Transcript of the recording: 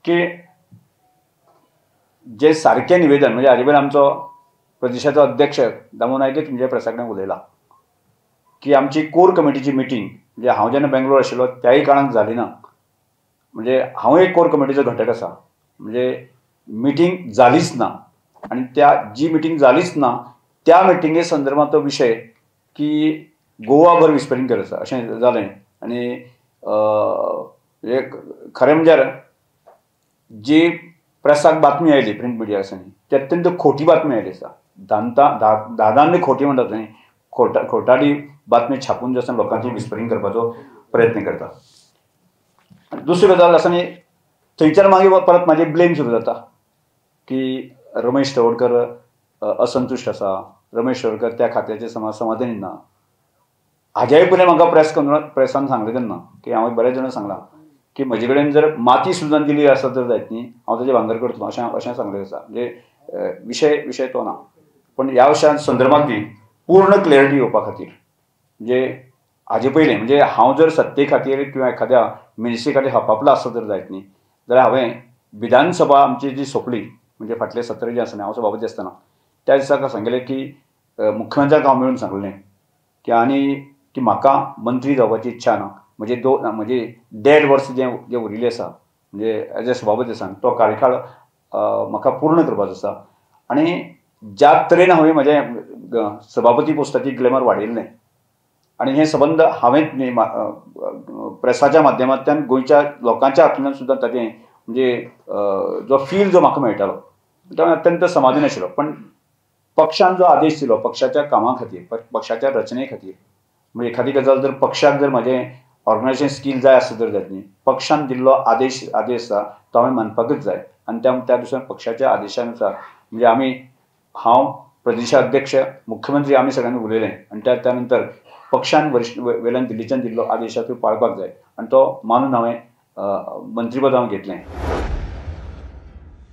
की जे सारकें निवेदन म्हणजे हाजे पयलीं आमचो प्रदेशाचो अध्यक्ष दामू नायकच म्हणजे प्रेसा कडेन उलयला की आमची कोर कमिटीची मिटींग म्हणजे हांव जेन्ना बेंगलोर आशिल्लो त्याय काळांत जाली ना. म्हणजे हांव एक कोर कमिटीचो घटक आसा, म्हणजे मिटींग जालीच ना आनी त्या जी मिटींग जालीच ना त्या मिटिंगे संदर्भात तो विशय की गोवाभर विस्परींग केलो आसा अशें जालें. आनी खरें म्हणल्यार जी प्रेसाक बातमी आयली प्रिंट मिडिया आसानी ती अत्यंत खोटी बातमी आयली आसा. दादांनी खोटी म्हणटात न्ही, खोटाली बातमी छापून जे आसा लोकांची विस्परींग करपाचो प्रयत्न करता. दुसरी गजाल आसा न्ही, थंयच्यान मागीर परत म्हाजे ब्लेम सुरू जाता की रमेश तवडकर असंतुश्ट आसा, रमेश तवडकर त्या खात्याचे समाधानी ना. हाज्याय पयलीं म्हाका प्रेसान सांगलें तेन्ना की हांवें बऱ्याच जाणांक सांगलां की म्हजे कडेन जर माती सुद्दां दिली आसत जर जायत न्ही हांव ताजें भांगर करतलो अशें अशें सांगलें आसा. म्हणजे विशय तो ना, पूण ह्या विशया संदर्भात बी पूर्ण क्लॅरिटी येवपा खातीर म्हणजे हाजे पयलीं म्हणजे हांव जर सत्ते खातीर किंवा एखाद्या मिनिस्ट्री खातीर हपापलो आसत जर जायत न्ही जाल्यार हांवें विधानसभा आमची जी सोंपली म्हणजे फाटले सत्र जें आसना हांव सभापती आसतना त्या दिसाक सांगलें की मुख्यमंत्र्याक हांव मेळून सांगलें की आनी की म्हाका मंत्री जावपाची इच्छा ना, म्हणजे म्हणजे 1.5 वर्स जें जें उरिल्लें आसा म्हणजे एज अ सभापती आसा तो कार्यकाळ म्हाका पूर्ण करपाचो आसा. आनी ज्या तरेन हांवें म्हजें सभापती पोस्टाची ग्लॅमर वाडयल्लें आनी हें संबंद हांवें प्रेसाच्या माध्यमांतल्यान गोंयच्या लोकांच्या हातूंतल्यान सुद्दां ताजें म्हणजे जो फील जो म्हाका मेळटालो तो अत्यंत समाधानी आशिल्लो. पण पक्षान जो आदेश दिलो पक्षाच्या कामा खातीर, पक्षाच्या रचने खातीर, म्हणजे एखादी गजाल जर पक्षाक जर म्हजें ऑर्गनायझेशन स्कील जाय आसत जर जायत न्ही, पक्षान दिल्लो आदेश आसा तो हांवें मानपाकच जाय. आनी त्या दिसा पक्षाच्या आदेशानुसार म्हणजे आमी हांव प्रदेशाध्यक्ष मुख्यमंत्री आमी सगळ्यांनी उलयलें आनी त्या नंतर पक्षान वरिश्ठ वेल्यान दिल्लीच्यान दिल्लो आदेश तो पाळपाक जाय आनी तो मानून हांवें मंत्रीपद हांवें घेतलें.